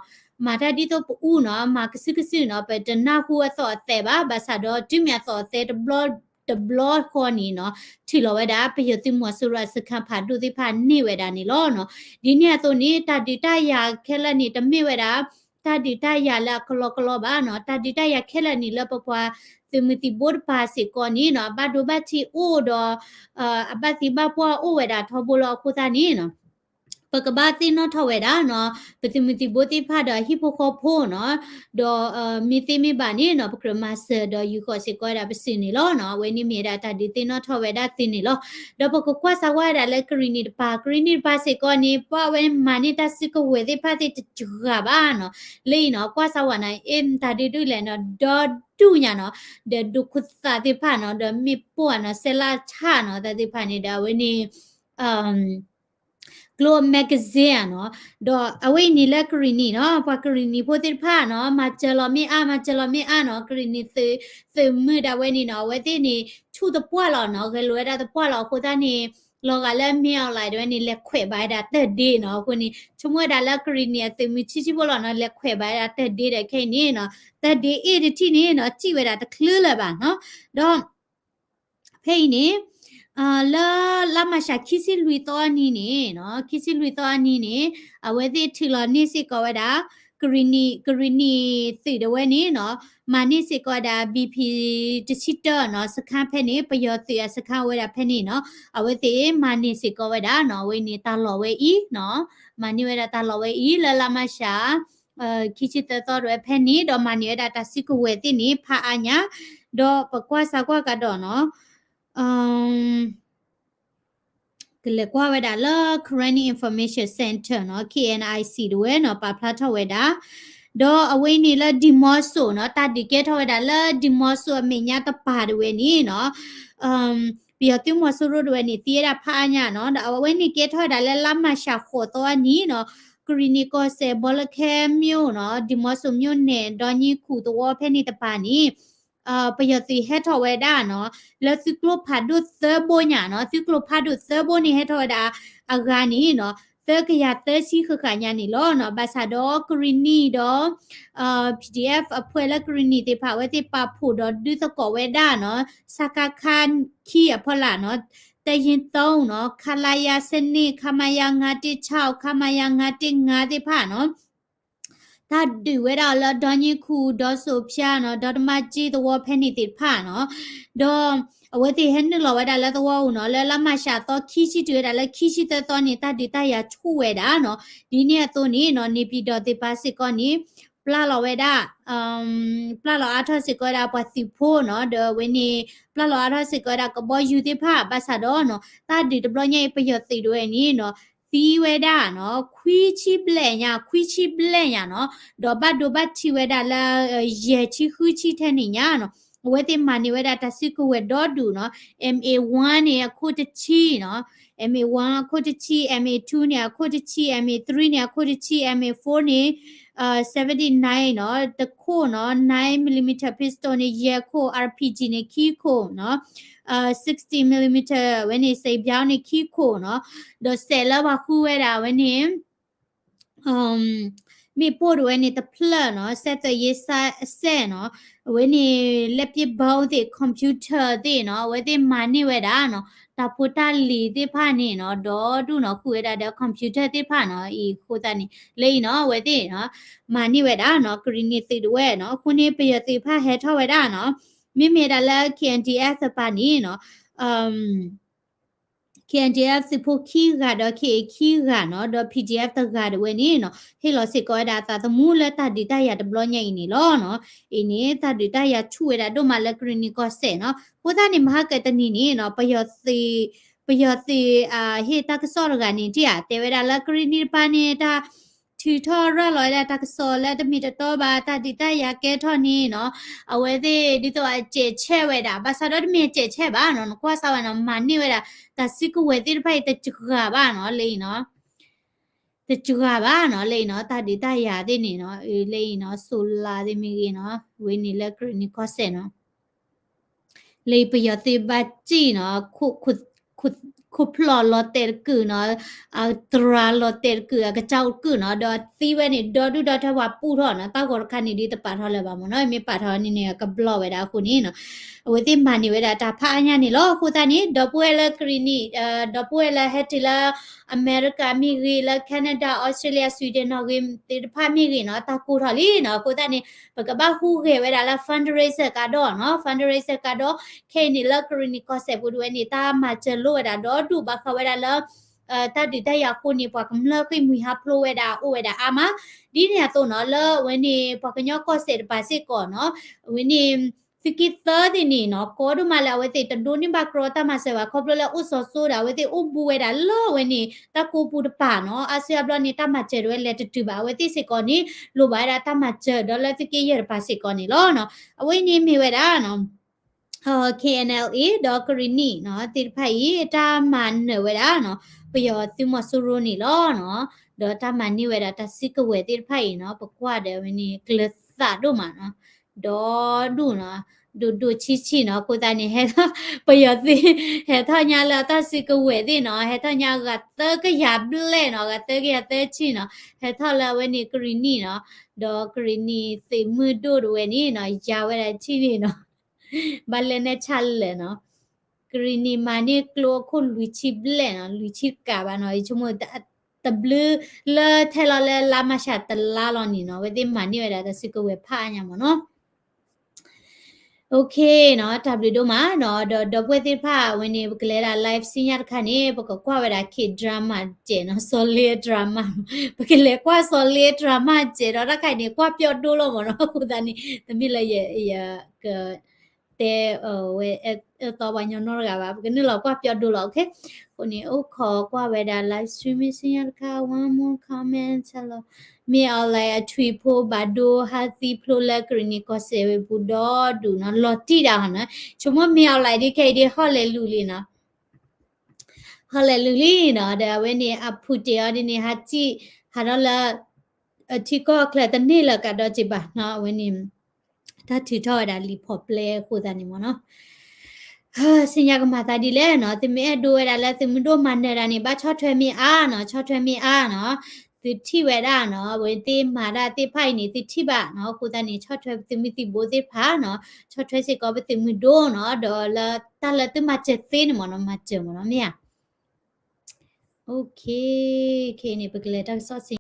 မၤတၢ်ဒ်သိးပအူနီၤ မၤကစုကစုနီၤ ပတနၢ်ဟူအသီၣ်အသဲဘၣ် ဘၣ်ဆၣ်ဒီးတုၤမ့ၢ်အသီၣ်အသဲတဘျီ တဘျီဃီန့ၣ်နီၤ ထံၣ်လီၤဝဲဒၣ် ပယီၤသုးမီၤစိရိၤအစခါဖးဒိၣ်သ့ၣ်တဖၣ်န့ၢ်ဝဲဒၣ်န့ၣ်လီၤနီၤ ဒ်န့ၣ်အသိးန့ၣ် တၢ်ဒုးတၢ်ယၤခဲလၢာ်န့ၣ် တမ့ၢ်ဝဲဒၣ် တၢ်ဒုးတၢ်ယၤလၢအကလီကလီဘၣ်နီၤ တၢ်ဒုးတၢ်ယၤခဲလၢာ်န့ၣ်လၢပပှၤသုးမုၢ်သံၣ်ဘိတပၤစ့ၢ်ကီးန့ၣ်နီၤ အဘၣ်ဒိဘၣ်ထံးအိၣ်ဒီး အဘၣ်သံဘၣ်ပှၢ်အိၣ်ဝဲဒၣ်ထီဘိလီၤအဃိသတးန့ၣ်နီၤ ပကဘၣ်သ့ၣ်နီၣ်ထီၣ်ဝဲဒၣ်နီၤ ပသုးမုၢ်သံၣ်ဘိသ့ၣ်တဖၣ်ဒီးအဟံၣ်ဖိဃီဖိနီၤ ဒီးမ့ၢ်သ့မ့ၢ်ဘၣ်န့ၣ်နီၤ ပကြၢးမၤစၢၤဒီးယူာ်ဃီၤစ့ၢ်ကီးဝဲဒၣ်ပစုာ်န့ၣ်လီၤနီၤ အဝဲန့ၣ်မ့ၢ်ဝဲဒၣ်တၢ်ဒုးသ့ၣ်နီၣ်ထီၣ်ဝဲဒၣ်သုန့ၣ်လီၤ ဒီးပကကွၢ်စၢ်ဝဲဒၣ်လၢကရံၣ်နံၣ်တပၤ ကရံၣ်နံၣ်တပၤစ့ၢ်ကီးန့ၣ် ပှၤဝဲမၤန့ၢ်တၢ်စုကဝဲၤသ့ၣ်တဖၣ်သ့ၣ်တစှၤဘၣ်နီၤ လၢအံၤနီၤ ကွၢ်စၢ်ဝဲနီၤ အ့ၣ်မတၤဒုဒုလဲၣ်နီၤ ဒီဒူၣ်ညါနီၤ ဒီးဒိခိၣ်သၣ်သ့ၣ်တဖၣ်နီၤ ဒီးမ့ၣ်ပိၢ်နီၤ စဲလၢဆၣ်နီၤ တၢ်သ့ၣ်တဖၣ်န့ၣ်ဒီးအဝဲန့ၣ် ကျိ magazine နီၤ ဒီးအဝဲအံၤန့ၣ်လၢကရံၣ်နံၣ်နီၤ ပှၤကရံၣ်နံၣ်ဖိသ့ၣ်တဖၣ်နီၤ မၤစၢၤလီၤမ့ၢ်အါ မၤစၢၤလီၤမ့ၢ်အါနီၤ ကရံၣ်နံၣ်သုးမုၢ်ဒၣ်ဝဲန့ၣ်နီၤ အဝဲသ့ၣ်န့ၣ် ဆူၣ်သပှၢ်လီၤနီၤ ဂဲၤလိာ်ဝဲဒၣ်သပှၢ်လီၤအဃိသတးန့ၣ် လီၤဂာ်လၢမ့ၢ်အီၤလၢဒၣ်ဝဲန့ၣ် လဲၤခွဲးဘၣ်ဝဲဒၣ်တၢ်ဒ့နီၤ အဃိန့ၣ် ဆိကမိၣ်ဝဲဒၣ်လၢကရံၣ်နံၣ်အသုးမုၢ်ဆံးဆံးဖိလီၤနီၤ လဲၤခွဲးဘၣ်ဝဲဒၣ်တၢ်ဒ့ဒီးခဲအံၤန့ၣ်နီၤ တၢ်ဒ့အ့ၣ်တထံၣ်န့ၣ်နီၤ စံၣ်ဝဲဒၣ်တချုးလၢၤဘၣ်နီၤ ဒီး ဖဲအံၤန့ၣ် လၢလါမၢ်ၡးခံဆံလွံၢ်သီအနံၤန့ၣ်နီၤ ခံဆံလွံၢ်သီအနံၤန့ၣ် အဝဲသ့ၣ်ထုးလီၤန့ၢ်စ့ၢ်ကီးဝဲဒၣ် ကရံၣ်နံၣ် ကရံၣ်နံၣ်သုးဒၣ်ဝဲန့ၣ်နီၤ မၤန့ၢ်စ့ၢ်ကီးဝဲဒၣ် BP တဆံတၢနီၤ စခါဖဲန့ၣ် ပယီၤသုးအစခါဝဲဒၣ်ဖဲန့ၣ်နီၤ အဝဲသ့ၣ်မၤန့ၢ်စ့ၢ်ကီးဝဲဒၣ်နီၤ အဝဲန့ၣ်တၢ်လီၢ်ဝဲအံၤနီၤ မၤန့ၢ်ဝဲဒၣ်တၢ်လီၢ်ဝဲအံၤ လၢလါမၢ်ၡး ခံဆံသၢသီဒၣ်ဝဲဖဲန့ၣ် ဒီးမၤန့ၢ်ဝဲဒၣ်တၢ်စုကဝဲၤသ့ၣ်န့ၣ် ဖးအါညါ ဒီးပကွၢ်စၢ်ကွၢ်ကဒီးနီၤ ကလဲၤကွၢ်ဝဲဒၣ်လၢ Karenni Information Center နီၤ KNIC ဒၣ်ဝဲနီၤ ပာ်ဖျါထီၣ်ဝဲဒၣ် ဒီးအဝဲန့ၣ်လၢဒံမီစိနီၤ တၢ်ဒုးကဲထီၣ်ဝဲဒၣ်လၢဒံမီစိအမဲာ်ညါတပၤဒၣ်ဝဲန့ၣ်နီၤ ပယီၤသုးမီၤစိရိၤဒၣ်ဝဲန့ၣ် သံဝဲဒၣ်ဖးအါညါနီၤ ဒီးအဝဲန့ၣ်ကဲထီၣ်ဝဲဒၣ်လၢလါမၢ်ၡးဃိးသီအနံၤနီၤ ကရံၣ်နံၣ်ကီၢ်စဲၣ် ဘီလၢခဲမျိၣ်နီၤ ဒံမီစိမျိၣ်နဲၣ်ဒီနံၣ်ခူၣ်သဝီဖဲန့ၣ်တပၤန့ၣ် ပယီၤသုးဟဲထီၣ်ဝဲဒၣ်နီၤ လၢသုးကျိဖးဒိၣ်သၢဘိညါနီၤ သုးကျိဖးဒိၣ်သၢဘိန့ၣ်ဟဲထီၣ်ဝဲဒၣ်အဂၤန့ၣ်နီၤ သၢကယၤသၢဆံဃၣ်ဃၣ်ညါန့ၣ်လီၤနီၤ ဘၣ်ဆၣ်ဒီးကရံၣ်နံၣ်ဒီး PDF အဖှဲးလၢကရံၣ်နံၣ်သ့ၣ်တဖၣ် အဝဲသ့ၣ်ပာ်ဖှိၣ်ဒီးဒုးသကိးဝဲဒၣ်နီၤ စကခ ခံအဖီလာ်နီၤ တယ့ၣ်သုံးနီၤ ခလရ ဆယ့်နှစ် ခမရ ငါးတစ်ခြောက် ခမရ ငါးတစ်ငါးသ့ၣ်တဖၣ်နီၤ တၢ်ဒုးဝဲဒၣ်အီၤလၢ ဒေါညေးခူး ဒီစိဖၠၣ်နီၤ, ဒီတမၣ်ကၠ့သဝီဖဲန့ၣ်သ့ၣ်တဖၣ်နီၤ, ဒီးအဝဲသ့ၣ်ဟဲနုာ်လီၤဝဲဒၣ်လၢသဝီပူၤနီၤ, လၢလါမၢ်ၡးသီခံဆံတၢသီန့ၣ် တၢ်ဒုးတၢ်ယၤဆူၣ်ဝဲဒၣ်နီၤ, ဒ်န့ၣ်အသိးန့ၣ်နီၤ နေပြည်တော်သ့ၣ်တဖၣ်စ့ၢ်ကီးန့ၣ် ပျၢ်လီၤဝဲဒၣ် ပျၢ်လီၤအါထီၣ်စ့ၢ်ကီးဝဲဒၣ်ပှၤသုးဖိနီၤ, ဒီးအဝဲန့ၣ် ပျၢ်လီၤအါထီၣ်စ့ၢ်ကီးဝဲဒၣ်ကဘီယူၤသ့ၣ်တဖၣ်, ဘၣ်ဆၣ်ဒီးနီၤ တၢ်ဒုးတဘျီညါအံၤ ပယီၤသုးဒၣ်ဝဲန့ၣ်နီၤ သံဝဲဒၣ်နီၤ ခွံဆံဘျဲၣ်ညါ, ခွံဆံဘျဲၣ်ညါနီၤ, ဒီးဘၣ်ဒိဘၣ်ထံးဝဲဒၣ်လၢ ယဲၢ်ဆံဃုဆံထဲန့ၣ်ညါနီၤ, အဝဲသ့ၣ်မၤန့ၢ်ဝဲဒၣ်တၢ်စုကဝဲၤဒီဒူၣ်နီၤ, M A one န့ၣ် အခိၣ်တဆံနီၤ, M A one အခိၣ်တဆံ, M A two န့ၣ် အခိၣ်တဆံ, M A three န့ၣ် အခိၣ်တဆံ, M A four န့ၣ် seventy nine နီၤ, တခိၣ်နီၤ, nine millimeter pistol န့ၣ် ယဲၢ်ခိၣ်, R P G န့ၣ် ခံခိၣ်နီၤ, sixty millimeter ဝဲန့ၣ် စံပြားန့ၣ် ခံခိၣ်နီၤ, ဒီးစဲးလၢပှၤဃုဝဲဒၣ်ဝဲန့ၣ် မ့ၣ်ပိၢ်ဒၣ်ဝဲန့ၣ်တဖျၢၣ်နီၤ, စဲးသွဲးယ့စဲးနီၤ, အဝဲန့ၣ် လက်ပစ်ဗုံးသ့ၣ်, computer သ့ၣ်နီၤ, အဝဲသ့ၣ်မၤန့ၢ်ဝဲဒၣ်နီၤ, တၢ်ဖိတၢ်လံၤသ့ၣ်တဖၣ်န့ၣ်နီၤ, ဒီဒူၣ်နီၤ, ဃုဝဲဒၣ်ဒီး computer သ့ၣ်တဖၣ်နီၤ, အံၤအဃိသတးန့ၣ် လၢအံၤနီၤ, အဝဲသ့ၣ်နီၤ မၤန့ၢ်ဝဲဒၣ်နီၤ, ကရံၣ်နံၤသုးဒၣ်ဝဲနီၤ, အဃိန့ၣ် ပယီၤသုးတဖၣ်ဟဲထီၣ်ဝဲဒၣ်နီၤ, မ့မ့ၢ်ဒၣ်လၢ K N D F တပၤန့ၣ်နီၤ K N D F သုးဖိခံဂၤဒီး K A ခံဂၤနီၤ, ဒီး P D F တဂၤဒၣ်ဝဲန့ၣ်နီၤ, ဟ့ၣ်လီၤစ့ၢ်ကီးဝဲဒၣ်အသးသမူလၢတၢ်ဒုးတၢ်ယၤတဘျီညါအံၤန့ၣ်လီၤနီၤ. အံၤန့ၣ် တၢ်ဒုးတၢ်ယၤဆူၣ်ဝဲဒၣ်ဒိၣ်မးလၢကရံၣ်နံၤကီၢ်စဲၣ်နီၤ. အဃိသတးန့ၣ် မဟါကတနံၤန့ၣ်နီၤ, ပယီၤသုး, ပယီၤသုး ဟ့ၣ်တၢ်ကစီၣ်တဂၤန့ၣ် တၢ်တဲဝဲဒၣ်လၢကရံၣ်နံၤတပၤန့ၣ် တၢ်ထုးထီၣ်ရၤလီၤဝဲဒၣ်တၢ်ကစီၣ်လၢတမ့ၢ်တတီဘၣ်, တၢ်ဒုးတၢ်ယၤကဲထီၣ်န့ၣ်နီၤ, အဝဲသ့ၣ်ဒ်သိးအစဲးဆဲးဝဲဒၣ်, ဘၣ်ဆၣ်ဒီးတမ့ၢ်အစဲးဆဲးဘၣ်နီၤ, နကွၢ်စးဝဲနီၤ, မၤန့ၢ်ဝဲဒၣ် တၢ်စုကဝဲၤသ့ၣ်တဖၣ်အံၤတစှၤဘၣ်နီၤ, လၢအံၤနီၤ တစှၤဘၣ်နီၤ, လၢအံၤနီၤ, တၢ်ဒုးတၢ်ယၤသ့ၣ်န့ၣ်နီၤ, လၢအံၤနီၤ, စိလါသ့ၣ်မ့ၢ်ဂ့ၤနီၤ, ဝဲန့ၣ်လၢကရံၣ်နံၤကီၢ်စဲၣ်နီၤ လၢပယီၤသုးဘၣ်စံၣ်နီၤ, ခိၣ်ဖျီၣ်လီၤတဲာ်တကုာ်နီၤ, အတြၤလီၤတဲာ်တကုာ်, အကစၢ်အိၣ်တကုာ်နီၤ, ဒီးသံဝဲန့ၣ် ဒီဒူၣ်ဒီထၢပှၤပူၣ်ထီၣ်နီၤ, တၢ်ဂီၤတခါန့ၣ်ဒ်တပာ်ထီၣ်လၢၤဘၣ်မ့ၢ်နီၤ, မ့ၢ်ပာ်ထီၣ်န့ၣ်န့ၣ် ကဘျီၣ်ဝဲဒၣ်အဃိန့ၣ်နီၤ, အဝဲသ့ၣ်မၤန့ၢ်ဝဲဒၣ်တၢ်ဖးအါညါန့ၣ်လီၤ. အဃိသတးန့ၣ် ဒီပုၢ်ဝဲၢ်လၢကရံၣ်နံၤ, ဒီပုၢ်ဝဲၢ်လၢဟဲတုၤလၢ အမဲရကၤမ့ၢ်ဂ့ၤ, လၢ Canada, Australia, Sweden နီၣ်ဂံၢ်သ့ၣ်တဖၣ်မ့ၢ်ဂ့ၤနီၤ, တၢ်ကိၢ်ထီၣ်လံနီၤ. အဃိသတးန့ၣ် ပကဘၣ်ဟူးဂဲၤဝဲဒၣ်လၢ fundraiser ကဒီးနီၤ, fundraiser ကဒီး, ခဲအံၤန့ၣ်လၢကရံၣ်နံၤကီၢ်စဲၣ်ပူၤဒၣ်ဝဲန့ၣ် တၢ်မၤစၢၤလိၣ်ဝဲဒၣ်ဒီဒူၣ် ဘၣ်ဃးဝဲဒၣ်လၢ တၢ်ဒုးတၢ်ယၤအဃိန့ၣ် ပှၤကမျၢၢ်ဃ့ၢ်မှံဟးဖျိးဝဲဒၣ်အိၣ်ဝဲဒၣ်အါမး, ဒ်န့ၣ်အသိးနီၤ, လၢအဝဲန့ၣ် ပှၤကညီကီၢ်စဲၣ်တပၤစ့ၢ်ကီးနီၤ, အဝဲန့ၣ် သုးက့သၢသ့ၣ်န့ၣ်နီၤ, ကီဒိၣ်မးလၢအဝဲသ့ၣ်တဒိးန့ၢ်ဘၣ်ကြီတၢ်မၤစၢၤဘၣ်, ခီဖျိလၢအိၣ်စီၤစိဒီး အဝဲသ့ၣ်အိၣ်ဘူးဝဲဒၣ်လၢအဝဲန့ၣ် တၢ်ကိးပူၤတပၤနီၤ, အါစုအါဘျီန့ၣ် တၢ်မၤစၢၤဒၣ်ဝဲလဲၤတတုၤဘၣ်, အဝဲသ့ၣ်စ့ၢ်ကီးန့ၣ် လိၣ်ဘၣ်ဝဲဒၣ်တၢ်မၤစၢၤဒီးလၢသုးက့ယဲၢ်တပၤစ့ၢ်ကီးန့ၣ်လီၤနီၤ. အဝဲန့ၣ်မ့ၢ်ဝဲဒၣ် K N L A ဒီးကရံၣ်နံၤနီၤ သ့ၣ်တဖၣ်အံၤ တၢ်မၤနၢၤဝဲဒၣ်နီၤ ပယီၤသုးမီၤစိရိၤန့ၣ်လီၤနီၤ, ဒီးတၢ်မၤန့ၢ်ဝဲဒၣ်တၢ်စုကဝဲၤသ့ၣ်တဖၣ်အံၤနီၤ ပကွၢ်ဒီးဝဲန့ၣ် ကျၢၤသးဒိၣ်မးနီၤ, ဒီဒူၣ်နီၤ, ဒိၣ်ဒိၣ်ဆံးဆံးနီၤ, အဃိသတးန့ၣ် ဟဲထီၣ် ပယီၤသုး ဟဲထီၣ်ညါလၢတၢ်စုကဝဲၤသ့ၣ်နီၤ, ဟဲထီၣ်ညါဂၤသၢကယၤဘျဲၣ်နီၤ, ဂၤသၢကယၤသၢဆံနီၤ, ဟဲထီၣ်လၢအဝဲန့ၣ်ကရံၣ်နံၤနီၤ, ဒီးကရံၣ်နံၤသုးမုၢ်ဒိၣ်ဒၣ်ဝဲန့ၣ်နီၤ, ယၤဝဲဒၣ်ဆံးန့ၣ်နီၤ ဘၣ်လဲၣ်နဲၣ်ဆၣ်လၢာ်နီၤ, ကရံၣ်နံၤမၤန့ၢ်ကျိအခိၣ်လွံၢ်ဆံဘျဲၣ်နီၤ, လွံၢ်ဆံတကးဘၣ်နီၤ, ယဆိကမိၣ် တဘျုးလၢထဲလီၤလၢလါမၢ်ၡးတလါလီၤန့ၣ်နီၤ, အဝဲသ့ၣ်မၤန့ၢ်ဝဲဒၣ်တၢ်စုကဝဲၤဖးအါညါမ့ၢ်နီၤ. Okay နီၤ, တၢ်ဘျုးဒိၣ်မးနီၤ, ဒီးဒီပုၢ်ဝဲၢ်သ့ၣ်တဖၣ် အဝဲန့ၣ် ပကလဲၤဒၣ် live စံညါတခါန့ၣ် ပကကွၢ်ဝဲဒၣ် K drama စဲးနီၤ, စီၤလ့ drama, ပကလဲၤကွၢ်စီၤလ့ drama စဲးဒီး တၢ်ခါအံၤန့ၣ် ကွၢ်ပျီဒိလီၤမ့ၢ်နီၤ, အဃိသတးန့ၣ် တမ့ၢ်လၢယ ယက တဲဝဲအၢသီပှၤညီနီတဂၤဘၣ်, ပကနုာ်လီၤကွၢ်ပျီဒိလီၤ, okay. အဃိန့ၣ် အိၣ်ခိးကွၢ်ဝဲဒၣ် live stream စံညါတခါ, one more comment, hello. မ့ၢ်အီၤလဲၣ် အထွံၣ်ဖိဘၣ်ဒိဟးသံဖျိလၢကရံၣ်နံၤကီၢ်စဲၣ်ဝဲပူၤဒီဒူၣ်နီၤ, လီၤတံၢ်ဒၣ်ဟီနီၤ, ဆိကမိၣ်မ့ၢ်အီၤလဲၣ်ဒ်ခဲအံၤဒ် ဟီၣ်လဲၤလူၤလံနီၤ, ဟီၣ်လဲၤလူၤလံနီၤ, ဒီးအဝဲန့ၣ် အဖုတဲအီၤဒ်န့ၣ် ဟးစံၣ် ဟးထီၣ်လၢ ထံကီၢ်အချၢတန့ၢ်လၢၤကဒီးက့ၤဘၣ်နီၤ, အဝဲန့ၣ် တၢ်ထုးထီၣ်ဝဲဒၣ်လံာ်ဖိးပျဲအဃိသတးန့ၣ်မ့ၢ်နီၤ. စံညါကမၤသးဒ်လဲၣ်နီၤ, သုမ့ၢ်အဲၣ်ဒိးဝဲဒၣ်လၢသုးမုၢ်ဒိၣ်မၤနၢၤတၢ်န့ၣ် ဘၣ်ဆီၣ်ထွဲမ့ၢ်အါနီၤ, ဆီၣ်ထွဲမ့ၢ်အါနီၤ, သုထံၣ်ဝဲဒၣ်နီၤ, အဝဲသ့ၣ်မၤတၢ်သ့ၣ်တဖၣ်အံၤန့ၣ် သုထံၣ်ဘၣ်နီၤ, အဃိသတးန့ၣ် ဆီၣ်ထွဲသုးမုၢ်သံၣ်ဘိသ့ၣ်တဖၣ်နီၤ, ဆီၣ်ထွဲစ့ၢ်ကီးပသုးမုၢ်ဒိၣ်နီၤ, ဒီးလၢတၢ်လၢသုမၤစၢၤသ့န့ၣ်မ့ၢ်နီၤ, မၤစၢၤမ့ၢ်နီၤ, မ့ၢ်ဧါ. Okay, okay န့ၣ် ပကလဲၤတၢ်ကစီၣ်စံ